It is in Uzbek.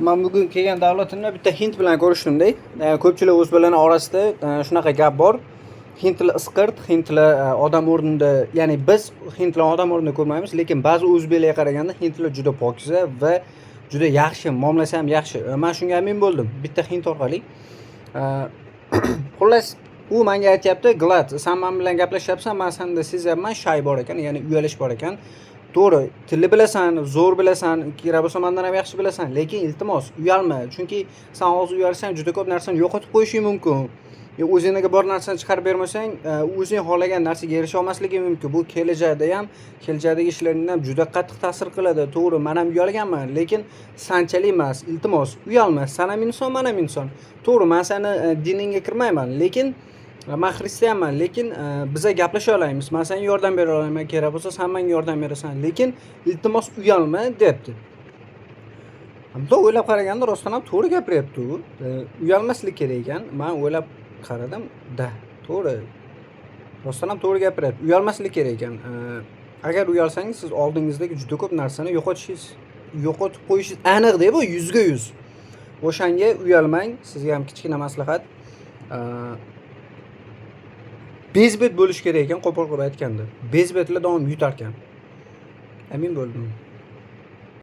Man bugun kelgan davlatimda bitta hind bilan ko'rishdim-da. Ko'pchilik o'zbeklarning orasida shunaqa gap bor. Hindlar isqirt, hindlar odam o'rnida, ya'ni biz hindlar odam o'rnida ko'rmaymiz, lekin ba'zi o'zbeklarga qaraganda hindlar juda pokiza va juda yaxshi, muomalasi ham yaxshi. Man shunga amin bo'ldim bitta hind orqali. Xullas, u menga aytyapti: "Glad, san men bilan gaplashyapsan, man senda sezyapman, shy bor ekan, ya'ni uyalish bor ekan. To'g'ri, tilni bilasan, zo'r bilasan, kerak bo'lsa mandan ham yaxshi bilasan, lekin iltimos, uyalma. Chunki san hozir uyalsang, juda ko'p narsani yo'qotib qo'yishing mumkin. O'zingdagi bor narsani chiqarib bermasang, o'zing xohlagan narsaga erisha olmasliging mumkin. Bu kelajakda ham, kelajakdagi ishlaringda ham juda qattiq ta'sir qiladi. To'g'ri, man ham uyalganman, lekin sanchalik emas. Iltimos, uyalma. San ham inson, man ham inson. To'g'ri, man sani diningga kirmayman, lekin man xristianman, lekin biza gaplasha olamiz. Man senga yordam bera olaman, kerak bo'lsa san menga yordam berasan, lekin iltimos, uyalma", deyapti. Bundoq o'ylab qaraganda, rostdan ham to'g'ri gapiryapti u. Uyalmaslik kerak ekan. Man o'ylab qaradim, da, to'g'ri. Rostdan ham to'g'ri gapiryapti. Uyalmaslik kerak ekan. Agar uyalsangiz, siz oldingizdagi juda ko'p narsani yo'qotishingiz, yo'qotib qo'yishingiz aniq-da, bu 100%. O'shanga uyalmang. Sizga ham kichkina maslahat. Bezbet bo'lish kerak ekan, qo'pol qilib aytganda. Bezbetlar doim yutar ekan. Amin bo'ldim.